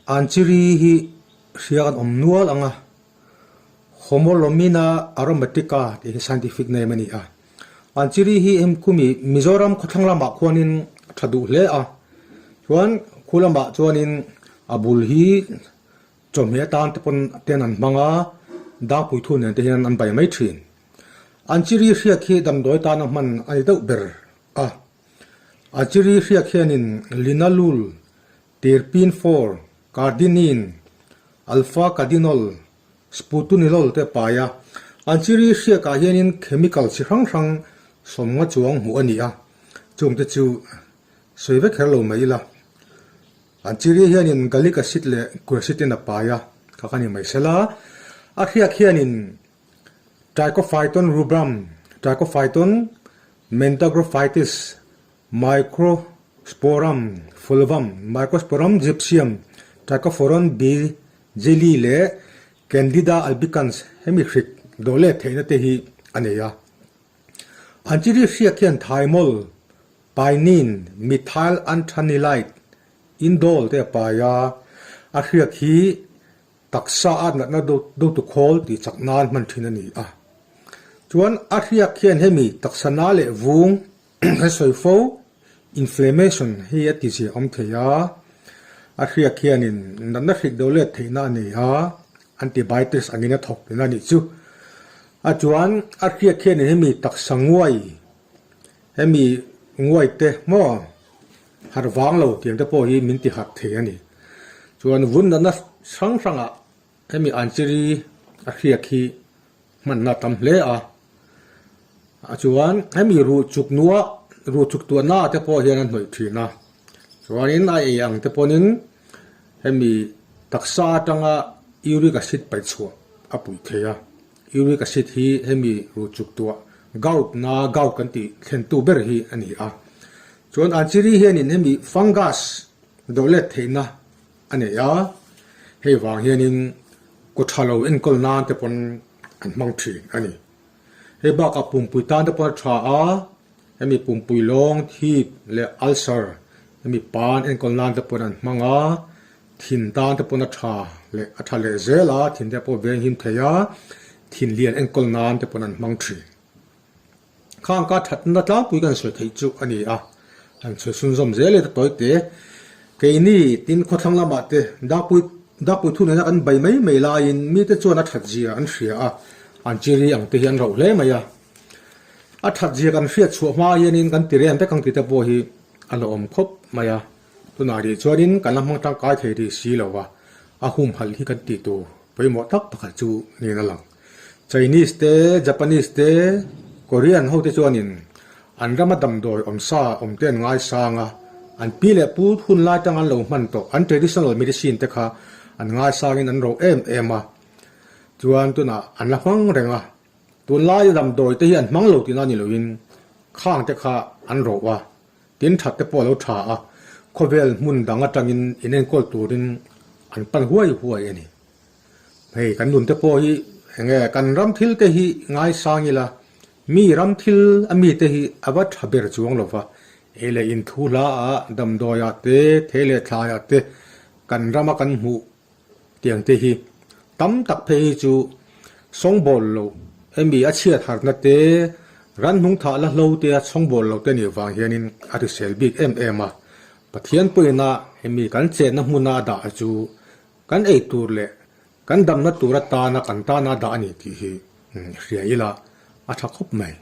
Anchiri hi hria kan awm nual ang a, Homolomina aromatica tih hi scientific name a ni a. Anchiri hi em khumi Mizoram khawthlang lamah khuanin a tha duh hle a, chuan khu lamah chuanin a bul hi chawhmeh atan te pawn ten an hmang a, dangpui thu nen te hian an bai mai thin. Anchiri hriak hi damdawi tana hman a ni deuh ber a. Anchiri hriak hianin linalool, terpene 4, cardinine, alpha-cadinol, sputunilol te a pai a. Anchiri hriakah hianin chemical chi hrang hrang sawmnga chuang hmuh a ni a, chungte chu sawi vek kher lo mai ila. Anchiri hianin gallic acid leh quercetin a pai a, kha ka ni mai sela. A hriak hianin Trichophyton rubrum, Trichophyton mentagrophytes, Microsporum fulvum, Microsporum gypseum, Trichophoron bejeli leh Candida albicans hemi hrik dawh let theihna te hi a nei a. Anchiri hriak hian thymol, pinene, methyl anthranilide, indole te a pai a, a hriak hi Taksa a natna dotu khawl tih chak nan hman thin a ni a. Chuan a hriak hian hemi taksa na leh vung kan sawi fo, inflammation, hi a ti zia awm thei a. A hriak hianin natna hrik do let theihna a nei a, antibiotics angin a thawk tihna a nih chu. A chuan a hriak hianin hemi taksa nguai, hemi nguai te maw Harh vang lo tiang te pawh hi min ti harh thei a ni. Chuan vun natna hrang hrangah hemi anchiri a hriak hi hmanna a tam hle a. A chuan hemi ruh chuk nua ruh chuk tuahna te pawh hian a hnawih thin a. Chuanin a ei ang te pawhin hemi taksa atanga uric acid paih chhuah a puih thei a. Uric acid hi hemi ruh chuk tuah gout na gout kan tih thlentu ber hi a ni a. Chuan Anchiri hianin hemi fungus do let theihna a nei a, hei vang hianin kaw tha lo enkawl nan te pawn an hmang thin a ni. Hei bakah pumpui tan te pawn a tha a, hemi pumpui lawng, thip leh ulcer hemi pan enkawl nan te pawn an hmang a, thin tan te pawn a tha leh a tha leh zel a, thin te pawh veng him thei a, thin lian enkawl nan te pawn an hmang thin. Khang ka thatna tlangpui kan sawi theih chu a ni a, han sawi chhunzawm zel e ta tawi te. Keini tin khawthlang lamah te Dakpui Dakpui thu nena kan bai mai mai laiin mite chuan a that zia an hria a, an chiri ang te hi an rauh hle mai a. A that zia kan hriat chhuah hma hianin kan ti rem vek ang tih te pawh hi a la awm khawp mai a. Tunah rih chuanin kan la hmang tangkai thei rih si lo va, a humhalh hi kan tih tur pawimawh tak pakhat chu niin a lang. Chinese te, Japanese te, Korean ho te chuanin an rama damdawi awmsa awm te an ngaisang a, an pi leh pu hun lai tang an lo hman tawh an traditional medicine te kha an ngaisangin an ro em em a, chuan tunah an la hmang reng a, tunlaia damdawi te hi an hmang lo tihna ni loin khang te kha an ro a, tin that te pawh a lo tha a, khawvel hmun dang atangin inenkawl turin an pan huai huai a ni. Hei kan nun te pawh hi enge kan ram thil te hi ngaisang ila mi ram thil a mi te hi a va tha ber chuang lo va, ei leh in thu hla ah damdawi ah te thei leh thlai ah te kan rama kan hmuh tiang te hi tam tak phei hi chu sawngbawl lo hemi a chhiat harna te ran hnung thah la hlo te a sawngbawl lo te nih vang hianin a hrisel bik em em a, Pathian pawhin a hemi kan chenna hmuna a dah chu Kan ei tur leh kan damna tur atana kan tana dah a ni tih hi hria ila a tha khawp mai.